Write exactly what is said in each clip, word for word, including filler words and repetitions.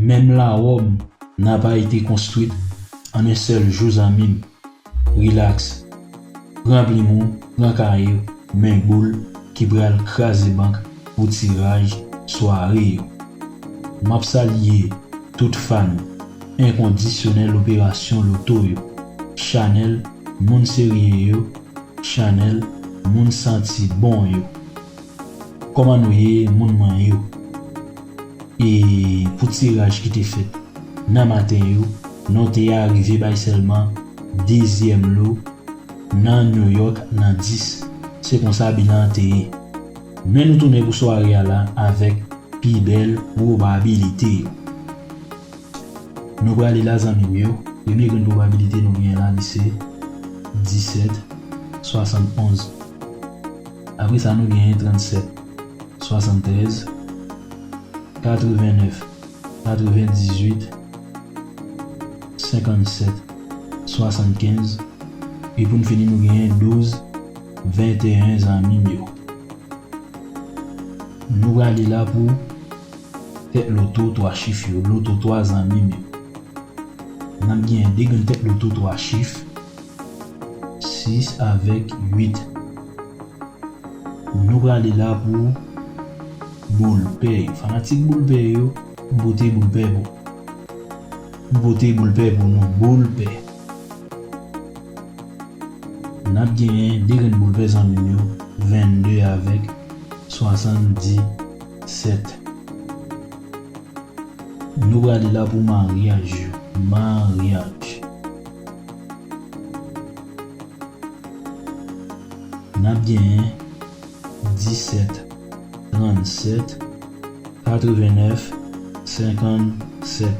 Menm lawòm n apa ete konstwit an en sèl jou, zanmi m. Rilaks. Pran plim ou, pran kaye w, men boul ki pral kraze bank pou tiraj sware yo. M ap salye tout fan enkondisyonèl operasyon loto yo, chanèl moun serye yo, chanèl moun santi bon yo. Kòman nou ye, moun mwen yo? E pou tiraj ki te fèt nan maten yo, nou te arive bay sèlman dezyèm lo nan New York nan dis. Se konsa bilan an te ye. Men nou tounen pou sware a la avèk pi bèl pwobabilite yo. Nou prale la, zanmi m yo. Premye grenn pwobabilite nou genyen la, li se disèt, swasannonz. Apre sa, nou genyen trannsèt, swasanntrèz, katrevennèf, katrevendizuit, senkannsèt, swasannkenz. E pou n fini, nou genyen douz, venteyen, zanmi m yo. Nou prale la pou tèt loto twa chif yo, loto twa, zanmi m yo. N ap genyen de grenn tèt loto twa chif, sis avèk uit. Nou prale la pou boul pè yo. Fanatik boul pè yo, m pote boul pè pou, m pote boul pè pou nou, boul pè. N ap genyen de grenn boul pè, zanmi m yo, vennde avèk swasanndisèt. Nou prale la pou maryaj yo. Maryaj. N ap genyen disèt, trannsèt, katrevennèf, senkannsèt,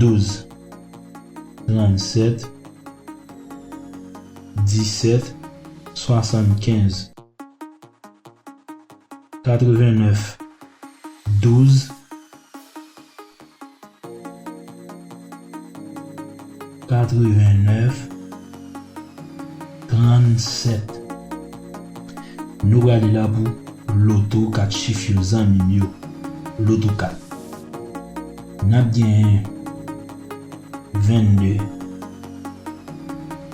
douz, trannsèt, disèt, swasannkenz, katrevennèf, douz, katrevennèf, trannsèt. Nou prale la pou loto kat chif yo, zanmi m yo. Loto kat. N ap genyen vennde,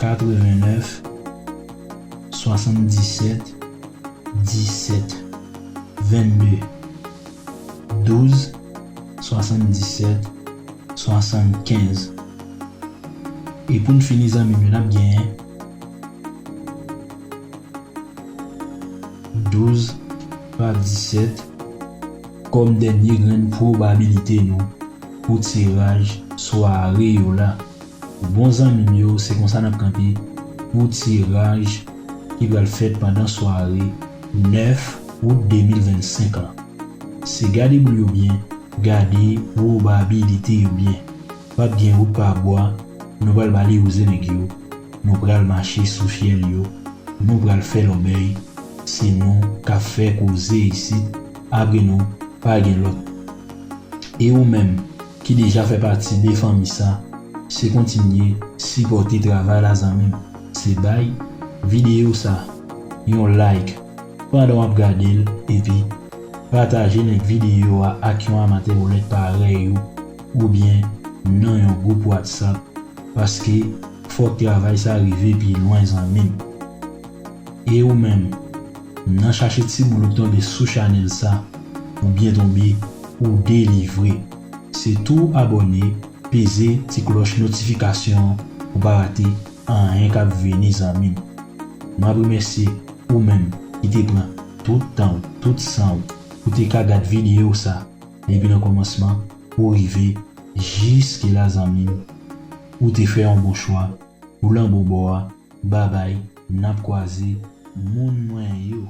katrevennèf, swasanndisèt, disèt, vennde, douz, swasanndisèt, swasannkenz. E pou n fini, zanmi m yo, n ap genyen douz pa disèt kòm dènye grenn pwobabilite nou pou tiraj sware yo la. Bon, zanmi m yo, se konsa n ap kanpe pou tiraj ki pral fèt pandan sware nèf out de mil vennsenk lan. Se gade boul yo byen, gade pwobabilite yo byen. P ap gen wout pa bwa, nou pral bale wouze nèg yo, nou pral mache sou fyèl yo, nou pral fè lòbèy, se nou k ap fè koze isit, apre nou, pa gen lòt. E ou menm ki deja fè pati de fanmi sa, se kontinye sipòte travay la, zanmi m. Se bay videyo sa yon like pandan w ap gade l, epi pataje link videyo a ak yon amatè boulèt parèy ou, oubyen nan yon gwoup WhatsApp, paske fòk travay sa rive pi lwen, zanmi m. E ou menm, nan chache ti boul ou k tonbe sou chanèl sa, ou byen tonbe, ou delivre. Se tou abòne, peze ti klòch notifikasyon an pou w pa rate anyen k ap vini, zanmi m. M ap remèsye ou menm ki te pran tout tan w, tout san w, pou te ka gad videyo sa, depi nan kòmansman pou rive jiske la, zanmi m. Ou te fè yon bon chwa, ou lan bon bò a, babay, n ap kwaze, moun mwen yo.